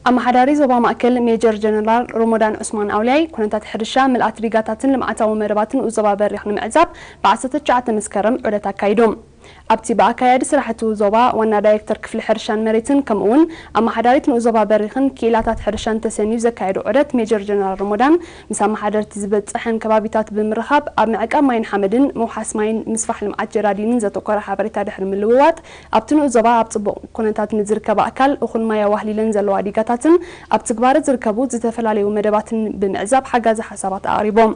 ኣመሓዳሪ ዞባ ማእከል ሜጀር ጀነራል ሮሞዳን ዑስማን ኣውልያይ፣ ኩነታት ሕርሻ፣ ምልኣት ሪጋታትን ልምዓታዊ መደባትን ንኡዞባ በሪኽ ንምዕዛብ ብ ዓሰርተ ትሽዓተ መስከረም ዑደት ኣካይዱ። ኣብቲ ብኣካያዲ ስራሕቲ ዞባ ዋና ዳይሬክተር ክፍሊ ሕርሻን መሬትን ከምኡ እውን ኣመሓዳሪት ንኡዞባ በሪኽን ክኢላታት ሕርሻን ተሰንዩ ዘካየዶ ዑደት ሜጀር ጀነራል ሮሞዳን ምስ ኣመሓደርቲ ዝበፀሐን ከባቢታት ብምርኻብ ኣብ ምዕቃብ ማይን ሓመድን ምውሓስ ማይን ምስፋሕ ልምዓት ጀራዲንን ዘተኮረ ሓበሬታ ድሕሪ ምልውዋጥ ኣብቲ ንኡዞባ ኣብ ፅቡቕ ኩነታት ንዝርከባ ኣካል እኹል ማይ ኣዋህሊለን ዘለዋ ዲጋታትን ኣብ ትግባረ ዝርከቡ ዝተፈላለዩ መደባትን ብምዕዛብ ሓጋዚ ሓሳባት ኣቕሪቦም።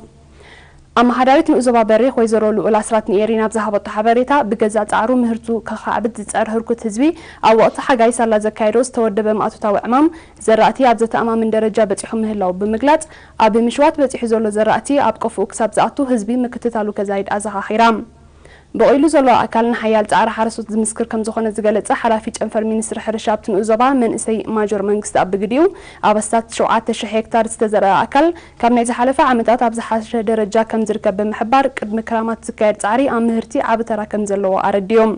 ኣመሓዳሪት ንኡዞባ በሪኽ ወይዘሮ ልኡል ኣስራት ንኤሪና ኣብ ዝሃበቶ ሓበሬታ ብገዛእ ፃዕሩ ምህርቱ ከኻዕብት ዝፀር ህርኩት ህዝቢ ኣብ ወቕቲ ሓጋይ ሳላ ዘካየዶ ዝተወደበ ማእቶታዊ ዕማም ዘራእቲ ኣብ ዘተኣማምን ደረጃ በፂሑ ምህላው ብምግላፅ ኣብ ምሽዋት በፂሑ ዘሎ ዘራእቲ ኣብ ቆፍኡ ክሳብ ዝኣቱ ህዝቢ ምክትታሉ ከዛይድ ኣዘኻኺራ። ብቑኢሉ ዘሎ ኣካል ንሓያል ፃዕሪ ሓረስቶት ዝምስክር ከምዝኾነ ዝገለፀ ሓላፊ ጨንፈር ሚኒስትሪ ሕርሻ ኣብቲ ንኡዞባ መንእሰይ ማጆር መንግስቲ ኣብግዲኡ ኣብ ኣስታት ሸውዓተ ሽሕ ሄክታር ዝተዘርአ ኣካል ካብ ናይ ዝሓለፈ ዓመታት ኣብ ዝሓሸ ደረጃ ከም ዝርከብ ብምሕባር፣ ቅድሚ ክራማት ዝካየድ ጻዕሪ ኣብ ምህርቲ ዓቢ ተራ ከም ዘለዎ ኣረዲኦም።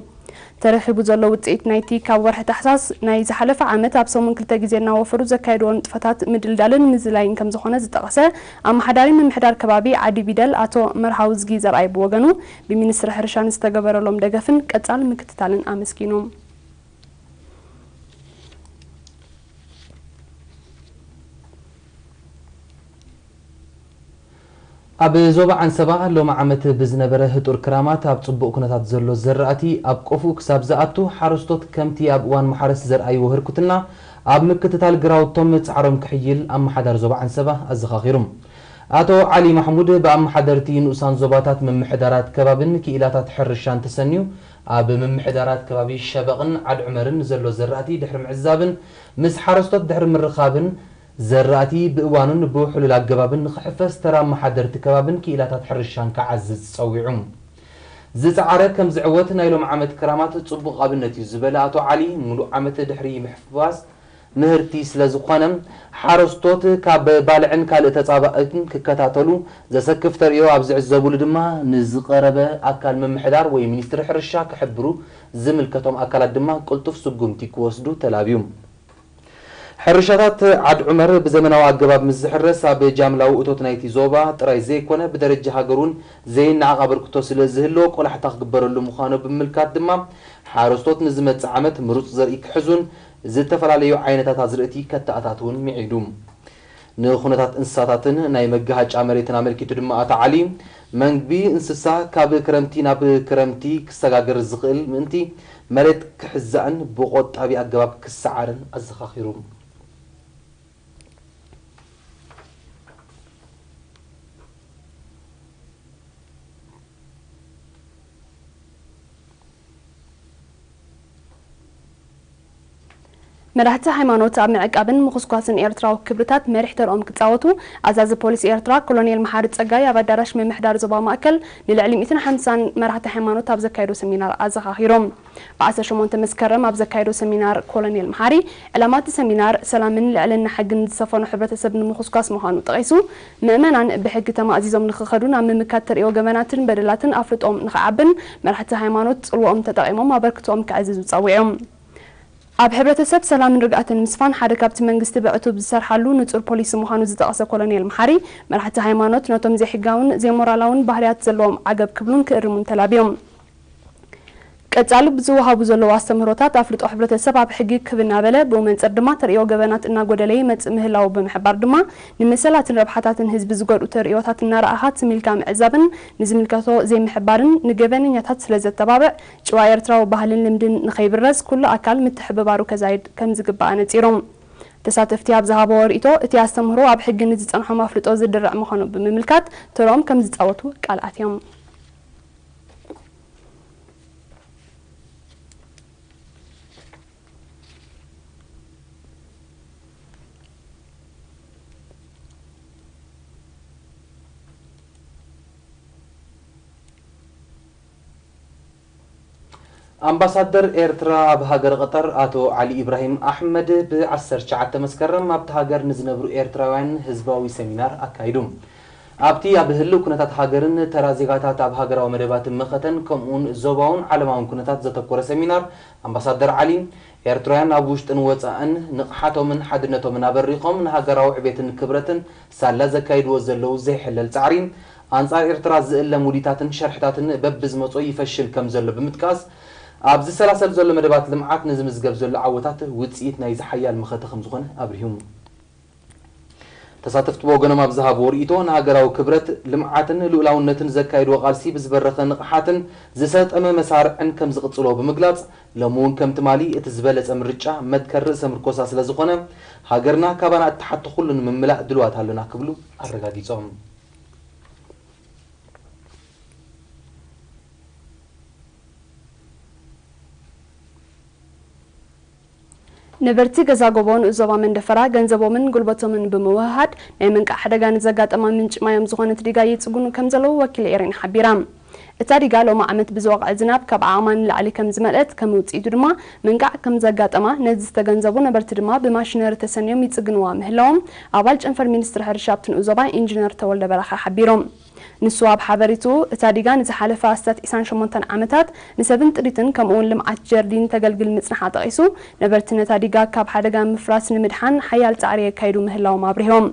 ተረኺቡ ዘሎ ውጽኢት ናይቲ ካብ ወርሒ ታሕሳስ ናይ ዝሓለፈ ዓመት ኣብ ሰሙን ክልተ ግዜ እናወፈሩ ዘካየድዎ ንጥፈታት ምድልዳልን ምዝላይን ከም ዝኾነ ዝጠቐሰ ኣመሓዳሪ ምምሕዳር ከባቢ ዓዲ ቢደል ኣቶ መርሃውዝጊ ዘርኣይ ብወገኑ፣ ብሚኒስትሪ ሕርሻ ንዝተገበረሎም ደገፍን ቀጻሊ ምክትታልን ኣመስጊኑ። ኣብ ዞባ ዓንሰባ ሎሚ ዓመት ብዝነበረ ህጡር ክራማት ኣብ ጽቡቕ ኩነታት ዘሎ ዘራእቲ ኣብ ቆፍኡ ክሳብ ዝኣቱ ሓረስቶት ከምቲ ኣብ እዋን ማሕረስ ዘርኣይዎ ህርኩትና ኣብ ምክትታል ግራውቶም ጻዕሮም ክሕይል ኣመሓዳሪ ዞባ ዓንሰባ ኣዘኻኺሩ። ኣቶ ዓሊ ማሕሙድ ብኣመሓደርቲ ንኡሳን ዞባታት ምምሕዳራት ከባብን ክኢላታት ሕርሻን ተሰንዩ ኣብ ምምሕዳራት ከባቢ ሸበቕን ዓድ ዑመርን ዘሎ ዘራእቲ ድሕሪ ምዕዛብን ምስ ሓረስቶት ድሕሪ ምርኻብን ዘራእቲ ብእዋኑን ብውሕሉል ኣገባብን ንኽሕፈስ ተራ ኣመሓደርቲ ከባብን ክኢላታት ሕርሻን ክዓዝዝ ጸዊዑ። ዝጸዓረ ከም ዝዕወት ናይ ሎም ዓመት ክራማት ጽቡቕ ኣብነት እዩ ዝበለ ኣቶ ዓሊ፣ ሙሉእ ዓመት ድሕሪ ምሕፋስ ምህርቲ ስለ ዝኾነ ሓረስቶት ካብ ባልዕን ካልእ ተጻባእን ክከታተሉ ዘሰክፍ ተርእዮ ኣብ ዝዕዘቡሉ ድማ ንዝቐረበ ኣካል ምምሕዳር ወይ ሚኒስትሪ ሕርሻ ክሕብሩ ዝምልከቶም ኣካላት ድማ ቅልጡፍ ስጉምቲ ክወስዱ ተላብዩ። ሕርሻታት ዓድ ዑመር ብዘመናዊ ኣገባብ ምስ ዝሕረስ ኣብ ጃምላዊ እቶት ናይቲ ዞባ ጥራይ ዘይኮነ ብደረጃ ሃገር እውን ዘይነዓቕ ኣበርክቶ ስለ ዝህልዎ ቆላሕታ ክግበረሉ ምዃኑ ብምምልካት ድማ ሓረስቶት ንዝመጽእ ዓመት ምሩጽ ዘርኢ ክሕዙን ዝተፈላለዩ ዓይነታት ኣዝርእቲ ከተኣታትውን ምዒዱ። ንኹነታት እንስሳታትን ናይ መጋሃጫ መሬትን ኣመልኪቱ ድማ ኣቶ ዓሊ፣ መግቢ እንስሳ ካብ ክረምቲ ናብ ክረምቲ ክሰጋገር ዝኽእል ምእንቲ መሬት ክሕዛእን ብቆጣቢ ኣገባብ ክሰዓርን ኣዘኻኺሩ። መራሕቲ ሃይማኖት ኣብ ምዕቃብን ምኹስኳስን ኤርትራዊ ክብርታት መሪሕ ተርኦም ክጻወቱ ኣዛዚ ፖሊስ ኤርትራ ኮሎኔል መሓሪ ጸጋይ ኣብ ኣዳራሽ ምምሕዳር ዞባ ማእከል ንልዕሊ ሚእትን ሓምሳን መራሕቲ ሃይማኖት ኣብ ዘካየዶ ሰሚናር ኣዘኻኺሮም። ብ ዓሰርተ ሸሞንተ መስከረም ኣብ ዘካየዶ ሰሚናር ኮሎኔል መሓሪ፣ ዕላማ እቲ ሰሚናር ሰላምን ልዕልና ሕግን ዝሰፈኖ ሕብረተሰብ ንምኹስኳስ ምዃኑ ጠቒሱ፣ ምእመናን ብሕጊ ተማእዚዞም ንኽኸዱን ኣብ ምምካት ተርእዮ ገበናትን በደላትን ኣፍልጦም ንኽዓብን መራሕቲ ሃይማኖት ጽልወኦም ተጠቒሞም ኣበርክቶኦም ከዕዝዙ ጸዊዖም። ኣብ ሕብረተሰብ ሰላምን ርግኣትን ምስፋን ሓደ ካብቲ መንግስቲ ብዕቱብ ዝሰርሓሉ ንጹር ፖሊሲ ምዃኑ ዝጠቐሰ ኮሎኔል መሓሪ፣ መራሕቲ ሃይማኖት ነቶም ዘይሕጋውን ዘይሞራላውን ባህርያት ዘለዎም ዓገብ ክብሉን ክእርሙን ተላብዮም። ቀጻሊ ብዝወሃቡ ዘለዉ ኣስተምህሮታት ኣፍልጦ ሕብረተሰብ ኣብ ሕጊ ክብ እናበለ፣ ብኡ መንጽር ድማ ተርእዮ ገበናት እናጎደለ ይመጽእ ምህላዉ ብምሕባር ድማ፣ ንመሰላትን ረብሓታትን ህዝቢ ዝጎድኡ ተርእዮታት እናረኣኻ ትም ኢልካ ምዕዛብን ንዝምልከቶ ዘይምሕባርን ንገበነኛታት ስለ ዘተባብዕ፣ ጭዋ ኤርትራዊ ባህልን ልምድን ንኸይብረዝ ኩሉ ኣካል ምትሕብባሩ ከዛይድ ከም ዝግባእ ኣነጺሮም። ተሳተፍቲ ኣብ ዝሃብዎ ርእይቶ፣ እቲ ኣስተምህሮ ኣብ ሕጊ ንዝጸንሖም ኣፍልጦ ዝድርዕ ምዃኑ ብምምልካት፣ ተርኦም ከም ዝጻወቱ ቃል ኣትዮም። ኣምባሳደር ኤርትራ ኣብ ሃገረ ቀጠር ኣቶ ዓሊ ኢብራሂም ኣሕመድ ብ ዓሰርተ ትሽዓተ መስከረም ኣብቲ ሃገር ንዝነብሩ ኤርትራውያን ህዝባዊ ሰሚናር ኣካይዱ። ኣብቲ ኣብ ህልው ኩነታት ሃገርን ተራ ዜጋታት ኣብ ሃገራዊ መደባትን መኸተን ከምኡውን ዞባውን ዓለማውን ኩነታት ዘተኮረ ሰሚናር ኣምባሳደር ዓሊ ኤርትራውያን ኣብ ውሽጥን ወጻእን ንቕሓቶምን ሓድነቶምን ኣበሪኾም ንሃገራዊ ዕቤትን ክብረትን ሳላ ዘካይድዎ ዘለዉ ዘይሕለል ጻዕሪ፣ ኣንጻር ኤርትራ ዝእለም ውዲታትን ሸርሕታትን በብዝመጾ ይፈሽል ከም ዘሎ ብምጥቃስ፣ ኣብ ዝሰላሰል ዘሎ መደባት ልምዓት ንዝምዝገብ ዘሎ ዓወታት ውጽኢት ናይዚ ሓያል መኸተ ከም ዝኾነ ኣብሪሁ። ተሳተፍቲ ብወገኖም ኣብ ዝሃብዎ ርእይቶ፣ ንሃገራዊ ክብረት፣ ልምዓትን ልኡላውነትን ዘካይድዎ ቃልሲ ብዝበረኸ ንቕሓትን ዝሰጠመ መሳርዕን ከም ዝቕጽልዎ ብምግላጽ፣ ሎሚ እውን ከም ትማሊ እቲ ዝበለጸ ምርጫ መትከል ርእሰ ምርኮሳ ስለ ዝኾነ፣ ሃገርና ካባና እትሓቶ ኩሉ ንምምላእ ድልዋት ኣሎና ክብሉ ኣረጋጊጾም። ነበርቲ ገዛ ጎቦ ንኡስ ዞባ መንደፈራ ገንዘቦምን ጉልበቶምን ብምውህሃድ ናይ መንቃዕ ሓደጋ ንዘጋጠማ ምንጪ ማዮም ዝኾነት ዲጋ ይጽግኑ ከም ዘለዉ ወኪል ኤሬን ሓቢራ። እታ ዲጋ ሎሚ ዓመት ብዝወቕዐ ዝናብ ካብ ዓቕማ ንላዕሊ ከም ዝመልአት፣ ከም ውጽኢቱ ድማ መንቃዕ ከም ዘጋጠማ ነዚ ዝተገንዘቡ ነበርቲ ድማ ብማሽነሪ ተሰንዮም ይጽግንዋ ምህላዎም ኣባል ጨንፈር ሚኒስትሪ ሕርሻ ኣብቲ ንኡስ ዞባ ኢንጂነር ተወልደ በራኸ ሓቢሮም። ንሱ ኣብ ሓበሪትኡ፣ እታ ዲጋ ንዝሓለፈ ኣስታት ዒስራን ሸሞንተን ዓመታት ንሰብን ጥሪትን ከምኡውን ልምዓት ጀርዲን ተገልግል ምጽንሓ ጠቒሱ፣ ነበርቲ ነታ ዲጋ ካብ ሓደጋ ምፍራስ ንምድሓን ሓያል ጻዕሪ የካይዱ ምህላዎም ኣብሪሆም።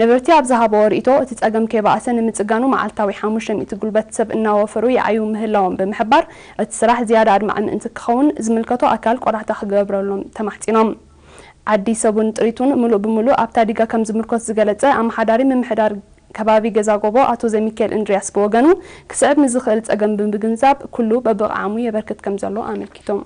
ነበርቲ ኣብ ዝሃብዎ ርእይቶ፣ እቲ ጸገም ከይበኣሰ ንምጽጋኑ መዓልታዊ ሓሙሽተ ሚእቲ ጉልበት ሰብ እናወፈሩ ይዓዩ ምህላዎም ብምሕባር፣ እቲ ስራሕ ዝያዳ ኣድማዒ ምእንቲ ክኸውን ዝምልከቶ ኣካል ቆራሕታ ክገብረሎም ተማሕጺኖም። ዓዲ ሰቡን ጥሪቱን ምሉእ ብምሉእ ኣብታ ዲጋ ከም ዝምርኮስ ዝገለጸ ኣመሓዳሪ ምምሕዳር ከባቢ ገዛ ጎቦ ኣቶ ዘሚካኤል እንድርያስ ብወገኑ፣ ክስዕብ ንዝኽእል ጸገም ብምግንዛብ ኩሉ በብቕዓሙ የበርክት ከም ዘሎ ኣመልኪቶም።